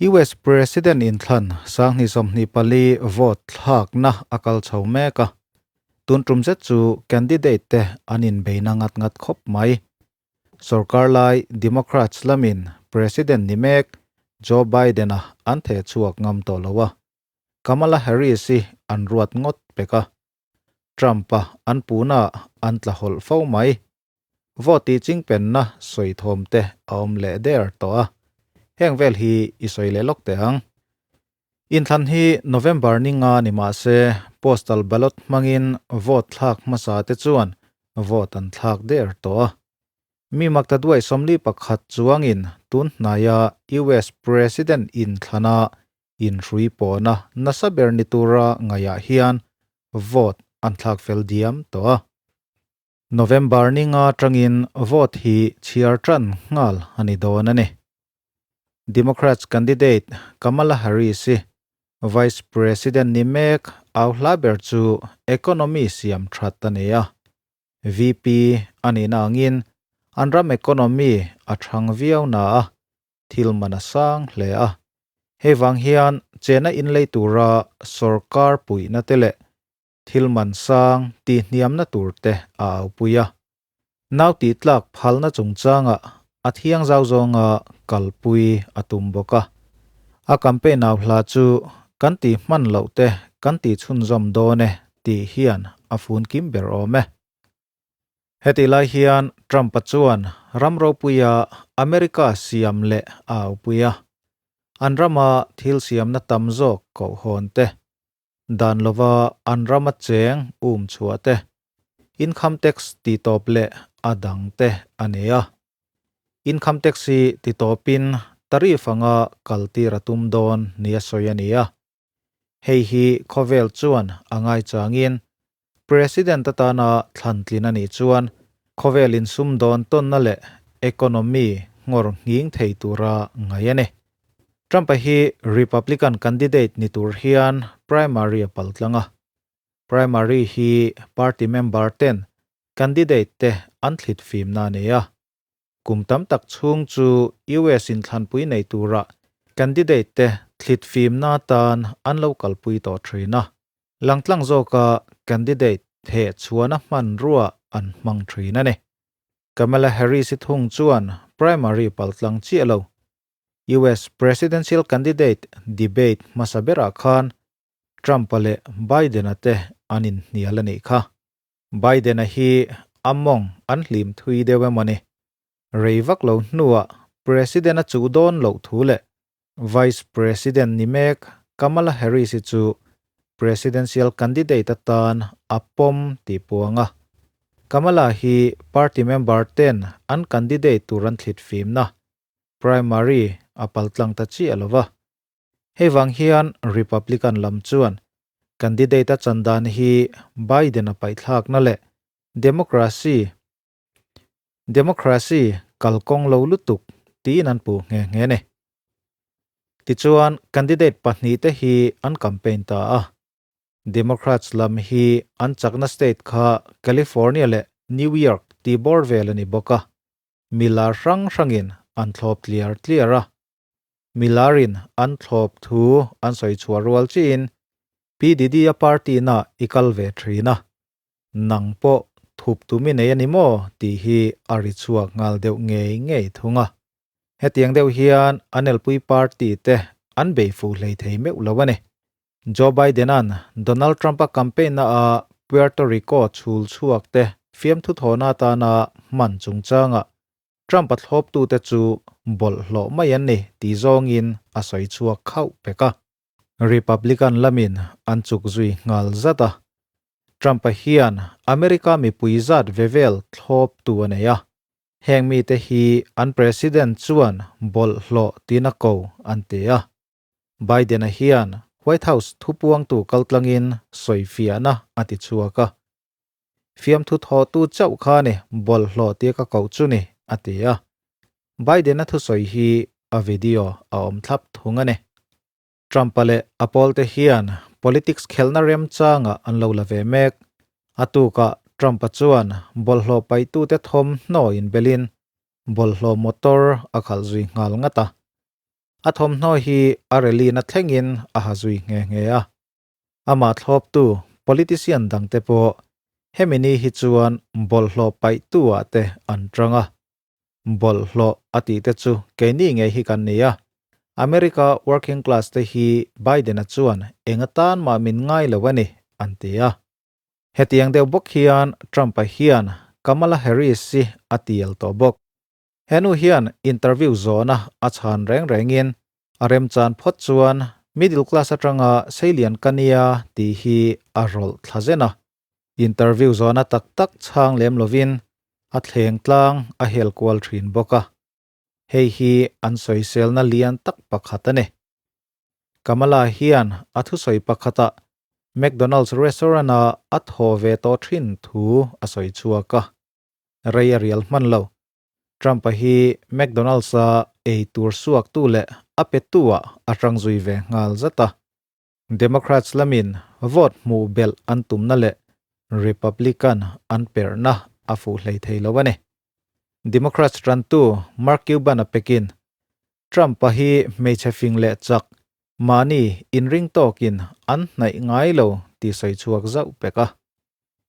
US President inthlan 2024 vote thlakna a kal chho mek a, tun tum zet chu candidate te an inbeina ngat ngat khawp mai. Sorkar lai Democrats lamin President ni mek Joe Biden-a an theh chhuak ngam tawh lo a, Kamala Harris-i an ruat ngawt pek a, Trump-a an puhnaah an tla hawlh fo mai. Vote tih chingpenna sawi thawm te a awm leh der tawh a, heng vel hi i sawi leh lawk teh ang. Inthlan hi November ni nga ni mah se, postal ballot hmangin vote thlak hmasa te chuan vote an thlak der tawh a. Mi makta duai 41 chuangin tun hnaia US President inthlana inhrui pawhna nasa ber ni tura ngaihah hian vote an thlak fel diam tawh a. November ni nga atangin vote hi chhiar tan nghal a ni dawn a ni. Democrats candidate Kamala Harris hi Vice President ni mek au hla ber chu economy siam that a ni a. VP a nihna angin an ram economy a thang viau na a, thil man a sang hle a. Hei vang hian chena inlei tura sorkar puihna te leh Thil man sang tih hniamna tur te a aupui a. Nau tih tlak phalna chungchangah a thiang zau zawnga kalpui a tum bawk a. A campaign au hla chu kan tih hman loh te kan tih chhunzawm dawn e tih hian a fun kim ber awm e. Hetih lai hian Trump-a chuan ram ropuia America siam leh a aupui a. An rama thil siamna tam zawk kohhawn te Dan lova an rama cheng um chhuah te, income tax ti tawp leh a dang te a nei a. Income tax hi ti tawpin tariff anga kaltir a tum dawn nia sawi a ni a. Hei hi khawvel chuan a ngaichangin President atana thlantlin a nih chuan khawvel insumdawn tawnna leh economy nghawr nghing thei tura ngaih a ni. Trump-a hi Republican candidate ni tur hian primary a paltlang a. Primary hi party member ten candidate te an thlit fimna a nei a. Kum tam tak chhung chu US inthlanpui nei tura candidate te thlit fimna atan an lo kalpui tawh thin a. Langtlang zawka candidate theh chhuahna hmanrua an hmang thin a ni. Kamala Harris-i thung chuan primary paltlang chiah lo. US presidential candidate debate hmasa berah khan Trump-a leh Biden-a te an inhnial a nih kha. Biden-a hi a mawng an hlim thui deuh emaw ni? Rei vak lo hnuah President a chuh dawn loh thu leh Vice President ni mek Kamala Harris-i chu presidential candidate atan a pawm tih puang a. Kamala hi party member ten an candidate tur an thlit fimna Primary a paltlang ta chiah lo va. Hei vang hian Republican lam chuan candidate a chan dan hi Biden a paihthlakna leh Democracy Democracy kalkawng lo lutuk tiin an puh nghe nghe ni. Tichuan candidate pahnihte hi an campaign ta a. Democrats lam hi an chakna state kha California leh New York tih bawr vel a ni bawk a. Milar hrang hrangin an thlawp tliar tliar a. Milarin an thlawp thu an sawi chhuah rual chiin PDD-a party na i kal ve thin a, nang pawh thup tum i nei a ni maw tih hi a ri chhuak nghal deuh ngei ngei thung a. Hetiang deuh hian an elpui party te an bei fuh hlei thei meuh lo a ni. Joe Biden-a'n Donald Trump-a campaign-na-a Puerto Rico chhul chhuak te fiamthu thawhna atana hman chungchangah Trump-a thlawptute chu bawlhhlawh mai an ni tih zawngin a sawi chhuak khauh pek a. Republican lamin an chuk zui nghal zat a. Trump-a hian America mipui zat ve vel thlawptu a nei a. Heng mite hi an president chuan bawlhhlawh tina ko an ti a. Biden-a hian White House thupuangtu kaltlangin sawifiahna a ti chhuak a. Fiamthu thawhtu chauh kha ni bawlhhlawh tia ka koh chu ni, a ti a. Biden-a thusawi hi a video a awm thlap thung a ni. Trump-a leh a pawlte hian politics khelhna remchangah an lo la ve mek. A tukah Trump-a chuan bawlhhlawh paihtute thawmhnaw inbelin bawlhhlawh motor a khalh zui nghal ngat a. A thawmhnaw hi a rally na thlengin a ha zui nghe nghe a. Amah thlawptu politician dangte pawh hemi ni hi chuan bawlhhlawh paihtu ah te an tang a. Bawlhhlawh a tih te chu keini ngei hi kan ni a. America working class te hi Biden-a chuan eng atan mah min ngai lo a ni, an ti a. Hetiang deuh bawk hian Trump-a hian Kamala Harris hi a tial tawh bawk. Henu hian interview zawhna a chhan reng rengin a remchan phawt chuan middle class atanga seilian ka nia tih hi a rawlh thla zen a. Interview zawhna tak tak chhang lem lovin a thleng tlang a hel kual thin bawk a. Hei hi an sawiselna lian tak pakhat a ni. Kamala hian a thusawi pakhatah McDonald's restaurant-a a thaw ve tawh thin thu a sawi chhuak a. Rei a rial hman lo. Trump-a hi McDonald's-a ei tur suaktu leh a petu-ah a tang zui ve nghal zat a. Democrats lamin vote hmuh belh an tumna leh Republican an perhna a fuh hlei thei lo a ni. Democrats tantu Mark Cuban-a pekin Trump-a hi hmeichhe fing leh chak, mahni inring tawkin an hnaih ngai lo tih sawi chhuak zauh pek a.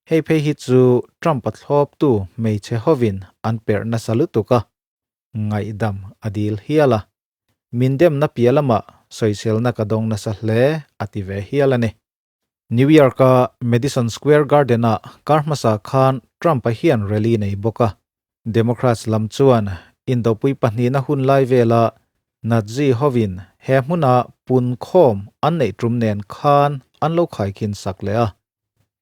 Hei phei hi chu Trump-a thlawptu hmeichhe hovin an perh nasa lutuk a, ngaihdam a dil hial a. Min demna piah lamah sawiselna ka dawng nasa hle a ti ve hial a ni. New York-a Madison Square Garden-ah kar hmasa khan Trump-a hian rally nei bawk a. Democrats lam chuan indopui pahnihna hun lai vela Nazi hovin he hmuna pun khawm an neih tum nen khan an lo khaikhin sak leh a.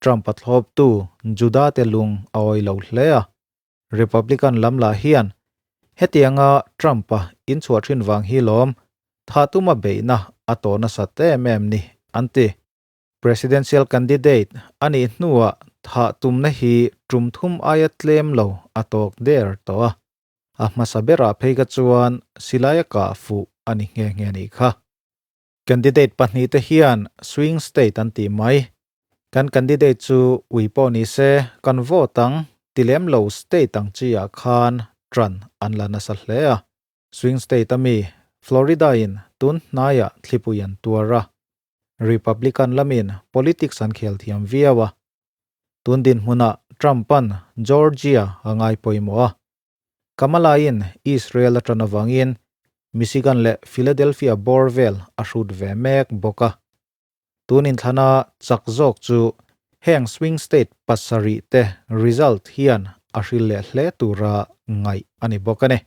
Trump-a thlawptu Juda te lung a awi lo hle a. Republican lam lah hian hetianga Trump-a inchhuah thin vang hi lawm tha tuma beihna a tawh nasat em em ni, an ti. Presidential candidate a nih hnuah thah tumna hi tum thum aia tlem lo a tawk der tawh a. A hmasa berah phei kha chuan silaia kah fuh a ni nghe nghe nih kha. Candidate pahnihte hian swing state an tih mai. Kan candidate chu ui pawh ni se kan vote ang ti lem lo state ang chi ah khan tran an la nasa hle a. Swing state ami Florida in tun hnaiah thlipui an tuar a. Republican lamin politics an khel thiam viau a. Tun dinhmunah Trump-a'n Georgia a ngai pawimawh a. Kamala-in Israel a tan avangin Michigan leh Philadelphia bawr vel a hrut ve mek bawk a. Tun inthlana chak zawk chu heng swing state pasarih te result hian a hril leh hle tura ngaih a ni bawk a ni.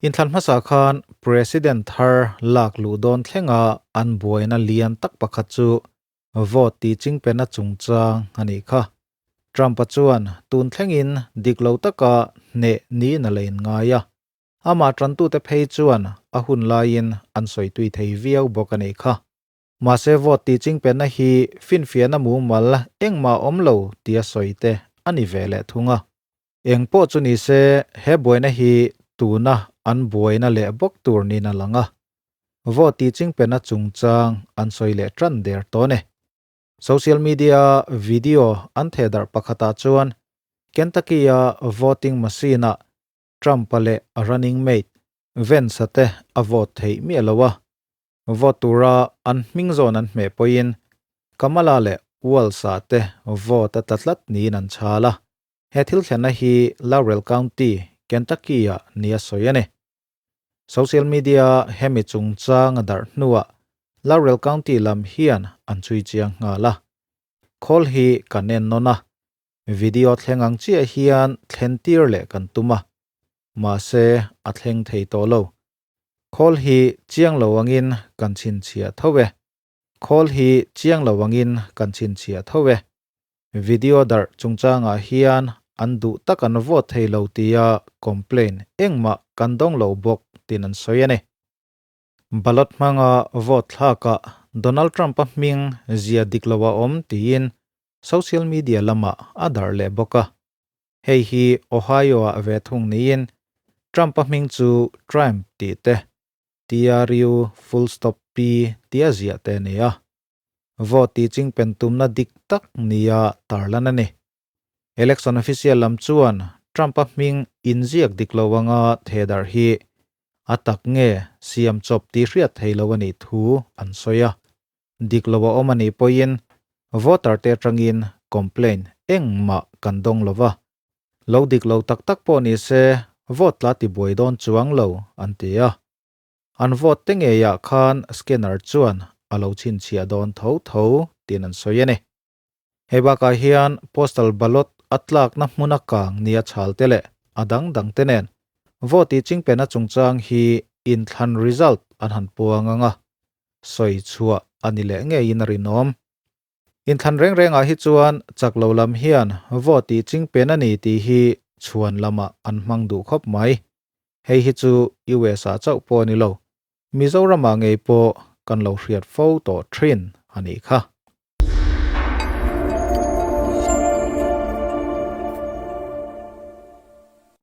Inthlan hmasa khan President thar lak luh dawn thlenga an buaina lian tak pakhat chu vote tih chingpena chungchang a nih kha. Trump-a chuan tun thlengin dik lo taka hneh niin a la inngai a. Amah tantute phei chuan a hun laiin an sawi tui thei viau bawk a nih kha. Mahse vote tih chingpenna hi finfiahna mumal engmah awm lo tia sawi te a ni ve leh thung a. Eng pawh chu ni se he buaina hi tuna an buaina leh bawk tur niin a lang a. Vote tih chingpenna chungchang an sawi leh tan der tawh a ni. Social media video an thehdarh pakhatah chuan Kentucky-a voting machine-ah Trump-a leh a running mate Vance-a te a vote theih miah lo a. Vote tura an hming zawn an hmeh pawhin Kamala leh Walz-a te vote a tla tlat niin an chhal a. He thil thlenna hi Laurel County, Kentucky-ah nia sawi a ni. Social media hemi chungchang a darh hnuah Laurel County lam hian an chhui chiang nghal a. Khawl hi kan en nawn a, video thleng ang chiah hian thlen tir leh kan tum a, mahse a thleng thei tawh lo. Khawl hi chiang lo angin kan chhinchhiah tho e. Khawl hi chiang lo angin kan chhinchhiah tho e. Video darh chungchangah hian an duh tak an vote thei lo tia complain engmah kan dawng lo bawk tiin an sawi a ni. Ballot hmanga vote thlakah Donald Trump-a hming zia dik lo a awm tiin social media lamah a darh leh bawk a. Hei hi Ohio-ah ve thung niin Trump-a hming chu Trump tih te, T-R-U full stop P tia ziah te a ni a. Vote tih chingpen tumna dik tak nia tarlan a ni. Election official lam chuan Trump-a hming inziak dik lo anga thehdarh hi. A tak nge siam chawp tih hriat thei lo a nih thu an sawi a. Dik lo a awm a nih pawhin voter te atangin complaint engmah kan dawng lo va. Lo dik lo tak tak pawh ni se vote tla ti buai dawn chuang lo an ti a. An vote te ngeiah khan scanner chuan a lo chhinchhiah dawn tho tho tiin an sawi a ni. Hei bakah hian postal ballot a tlakna hmuna kang nia chhal te leh a dang dang te nen vote tih chingpena chungchang hi inthlan result an han puang ang a, sawi chhuah a ni leh ngeiin a rinawm. Inthlan reng rengah hi chuan chak lo lam hian vote tih chingpen a ni tih hi chhuan lamah an hmang duh khawp mai. Hei hi chu US ah chauh pawh a ni lo, Mizoramah ngei pawh kan lo hriat fo tawh thin a nih kha.